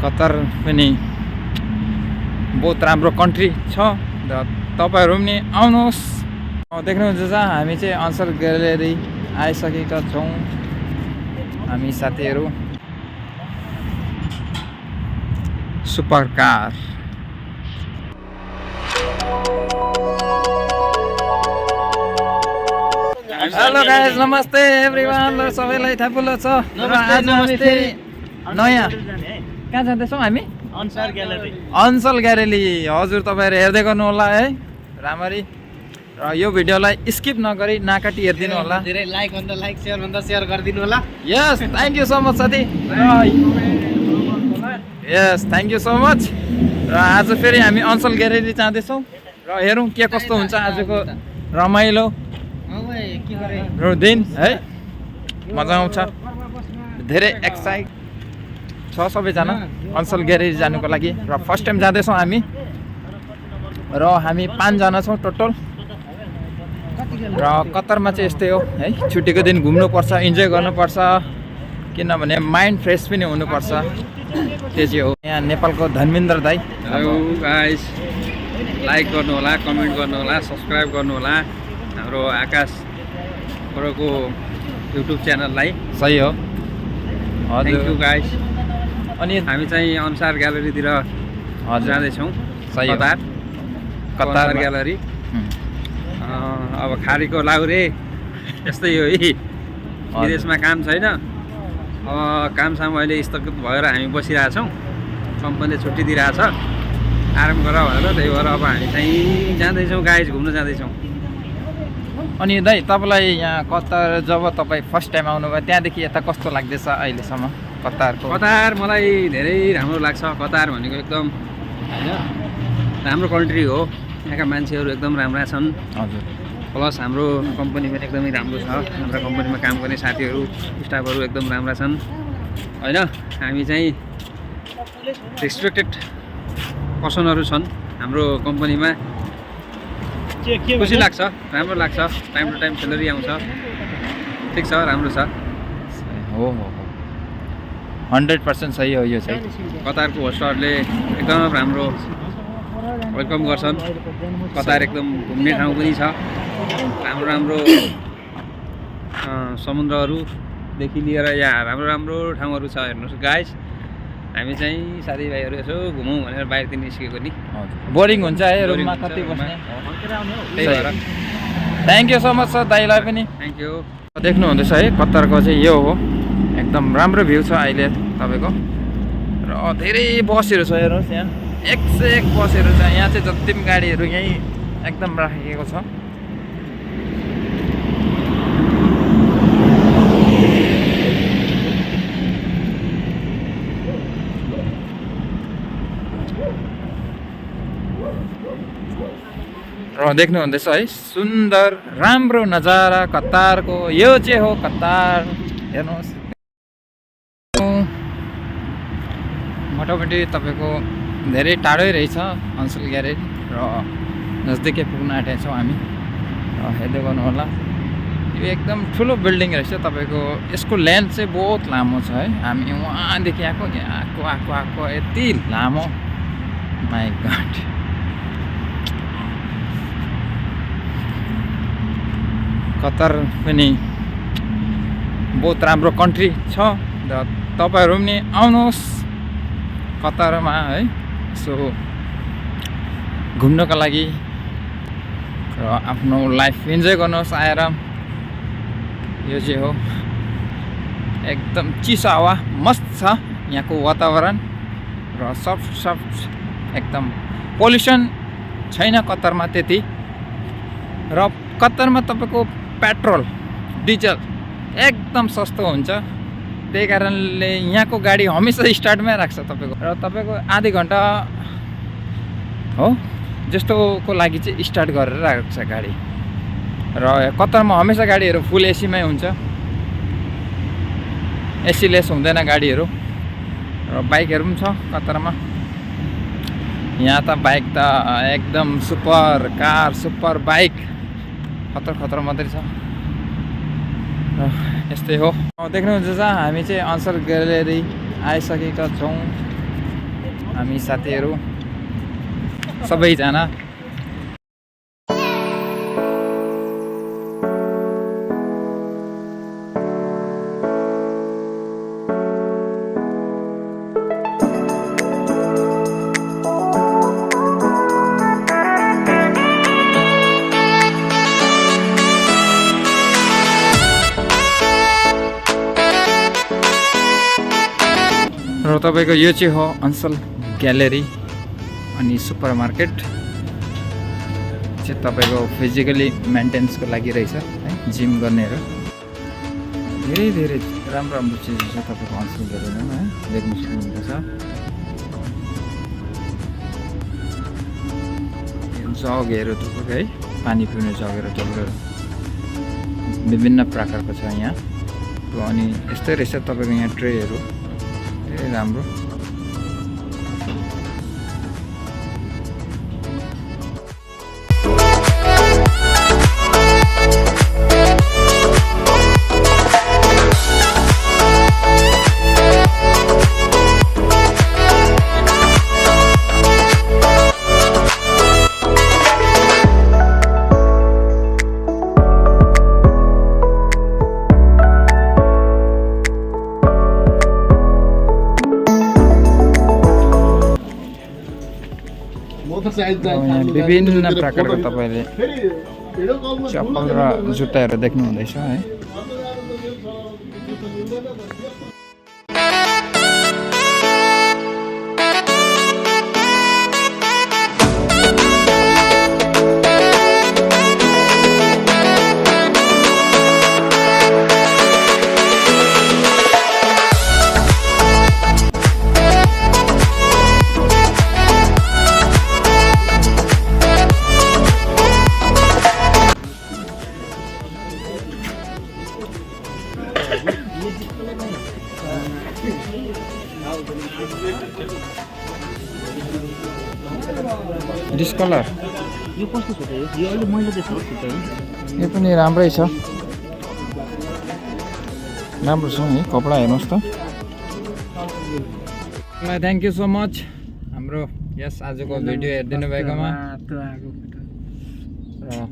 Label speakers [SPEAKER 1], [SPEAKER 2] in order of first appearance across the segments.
[SPEAKER 1] Qatar पनि बहुत राम्रो कन्ट्री छ र तपाईहरु पनि आउनुहोस्। देख्नुहुन्छ हामी चाहिँ अन्सल ग्यालेरी आइसकेका छौं। हामी साथीहरु सुपर कार हेलो गाइस, नमस्ते एभ्रीवन। सबैलाई थाहा पुग्छ छ आज हामी फेरि नयाँ कहाँ जाँदैछौँ हामी? अन्सल ग्यालेरी। हजुर तपाईहरु हेर्दै गर्नु होला है राम्ररी र यो भिडियोलाई स्किप नगरी नाकाटी हेर्दिनु होला।
[SPEAKER 2] धेरै लाइक भन्दा लाइक, शेयर भन्दा शेयर गरिदिनु होला।
[SPEAKER 1] यस, थ्यांक यू सो मच साथी। यस, थ्यांक यू सो मच। र आज फेरि हामी अन्सल ग्यालेरी जाँदैछौँ र हेरौँ के कस्तो हुन्छ आजको रमाइलो दिन है। मजा आउँछ, धेरै एक्साइट छ सबैजना अन्सल ग्यारेज जानुको लागि र फर्स्ट टाइम जाँदैछौँ हामी र हामी 5 जना छौँ टोटल। र कतारमा चाहिँ यस्तै हो है, छुट्टीको दिन घुम्नुपर्छ, इन्जोय गर्नुपर्छ, किनभने माइन्ड फ्रेस पनि हुनुपर्छ। त्यो चाहिँ हो। यहाँ नेपालको धर्मेन्द्र दाई।
[SPEAKER 3] हेलो गाइस, लाइक गर्नु होला, कमेन्ट गर्नु होला, सब्सक्राइब गर्नु होला हाम्रो आकाश बरोको युट्युब च्यानललाई।
[SPEAKER 1] सही हो।
[SPEAKER 3] Thank you guys.
[SPEAKER 1] अनि
[SPEAKER 3] हामी चाहिँ अनुसार ग्यालेरीतिर जाँदैछौँ।
[SPEAKER 1] सही हो।
[SPEAKER 3] Qatar gallery. अब खाडीको लाउरे यस्तै हो है। विदेशमा काम छैन, अब कामसाम अहिले स्थगित भएर हामी बसिरहेछौँ। कम्पनीले छुट्टी दिइरहेछ, आराम गर भनेर। त्यही भएर अब हामी चाहिँ जाँदैछौँ गाइस, घुम्न जाँदैछौँ।
[SPEAKER 1] अनि दाइ, तपाईँलाई यहाँ कतार जब तपाईँ फर्स्ट टाइम आउनुभयो त्यहाँदेखि यता कस्तो लाग्दैछ अहिलेसम्म कतारको?
[SPEAKER 3] कतार मलाई धेरै राम्रो लाग्छ। कतार भनेको एकदम होइन राम्रो कन्ट्री हो। यहाँका मान्छेहरू एकदम राम्रा छन्।
[SPEAKER 1] हजुर।
[SPEAKER 3] प्लस हाम्रो कम्पनी पनि एकदमै राम्रो छ। हाम्रो कम्पनीमा काम गर्ने साथीहरू, स्टाफहरू एकदम राम्रा छन् होइन। हामी चाहिँ रेस्पेक्टेड पर्सनहरू छन् हाम्रो कम्पनीमा। खुसी लाग्छ, राम्रो लाग्छ। टाइम टु टाइम सेलेरी आउँछ। ठिक छ, राम्रो छ।
[SPEAKER 1] हो हो, 100% सही हो। यो चाहिँ
[SPEAKER 3] कतारको होस्टहरूले एकदम राम्रो वेलकम गर्छन्। कतार एकदम घुम्ने ठाउँ पनि छ। राम्रो राम्रो समुद्रहरूदेखि लिएर यहाँ राम्रो राम्रो ठाउँहरू छ। हेर्नुहोस् गाइस, हामी चाहिँ साथीभाइहरू यसो घुमौँ भनेर बाहिरतिर निस्केको नि।
[SPEAKER 1] बोरिङ हुन्छ है रुममा कति बस्ने।
[SPEAKER 3] त्यही भएर
[SPEAKER 1] thank you so much sir दाइलाई पनि।
[SPEAKER 3] Thank you.
[SPEAKER 1] देख्नुहुँदैछ है कतारको चाहिँ यो हो। एकदम राम्रो भ्यू छ अहिले तपाईँको र धेरै बसहरू छ। हेर्नुहोस् यहाँ एक से एक बसहरू छ। यहाँ चाहिँ जति पनि गाडीहरू यहीँ एकदम राखेको छ। र देख्नुहुँदैछ है सुन्दर राम्रो नजारा कतारको। यो चाहिँ हो कतार। हेर्नुहोस् मोटामोटी तपाईँको धेरै टाढै रहेछ अन्सल ग्यारेज र नजदिकै पुग्न आँटेका छौँ हामी। र हेर्दै गर्नु होला, यो एकदम ठुलो बिल्डिङ रहेछ तपाईँको। यसको लेन्थ चाहिँ बहुत लामो छ है। हामी वहाँदेखि आएको यति लामो, माई गॉड। कतार पनि बहुत राम्रो कन्ट्री छ र तपाईहरु पनि आउनुहोस् कतारमा है, सो घुम्नको लागि र आफ्नो लाइफ इन्जोय गर्नुहोस् आएर। यो चाहिँ हो एकदम चिसो हावा, मस्त छ यहाँको वातावरण र सफ्ट एकदम। पोल्युसन छैन कतारमा त्यति। र कतारमा तपाईको पेट्रोल डिजल एकदम सस्तो हुन्छ। त्यही कारणले यहाँको गाडी हमेसा स्टार्टमै राख्छ तपाईको। र तपाईको आधी घन्टा हो जस्तोको लागि चाहिँ स्टार्ट गरेर राख्छ गाडी। र कतारमा हमेसा गाडीहरू फुल एसीमै हुन्छ, एसी लेस हुँदैन गाडीहरू। र बाइकहरू पनि छ कतारमा। यहाँ त बाइक त एकदम सुपर कार, सुपर बाइक, खतर मात्रै छ। र यस्तै हो। देख्नुहुन्छ हामी चाहिँ अन्सल ग्यालेरी आइसकेका छौँ। हामी साथीहरू सबैजना र तपाईँको यो चाहिँ हो अन्सल ग्यालेरी अनि सुपर मार्केट चाहिँ तपाईँको फिजिकली मेन्टेन्सको लागि रहेछ है, जिम गर्नेहरू धेरै धेरै राम्रो राम्रो चिजहरू छ तपाईँको अन्सल ग्यालेरीमा है, देख्न सक्नुहुँदैछ। जगहरू थुप्रै है, पानी पिउने जगहरू थुप्रै विभिन्न प्रकारको छ यहाँ। अनि यस्तै रहेछ तपाईँको यहाँ ट्रेहरू धेरै राम्रो। यहाँ विभिन्न प्रकारको तपाईँले चप्पल र जुत्ताहरू देख्नुहुँदैछ है। डिस्कलर
[SPEAKER 2] यो कस्तो छ यो अहिले मैले देखेको छु त
[SPEAKER 1] यो पनि राम्रै छ, राम्रो छ है कपडा। हेर्नुहोस् त। थ्याङ्क यू सो मच हाम्रो यस आजको भिडियो हेरिदिनु भएकोमा। र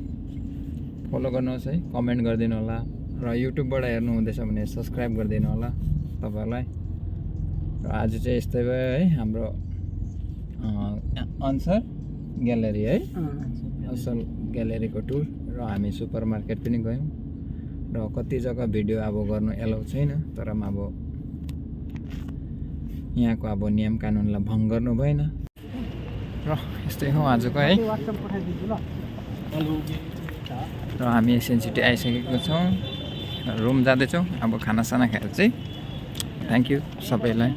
[SPEAKER 1] फलो गर्नुहोस् है, कमेन्ट गरिदिनु होला, र युट्युबबाट हेर्नुहुँदैछ भने सब्सक्राइब गरिदिनु होला तपाईँहरूलाई। र आज चाहिँ यस्तै भयो है हाम्रो अन्सर ग्यालेरी है, असल ग्यालेरीको टुर। र हामी सुपर मार्केट पनि गयौँ र कति जग्गा भिडियो अब गर्नु एलाउ छैन, तर पनि अब यहाँको अब नियम कानुनलाई भङ्ग गर्नु भएन। र यस्तै हो आजको है। र हामी एसएन सिटी आइसकेको छौँ, रुम जाँदैछौँ अब खानासाना खाएर चाहिँ। थ्याङ्क यू सबैलाई।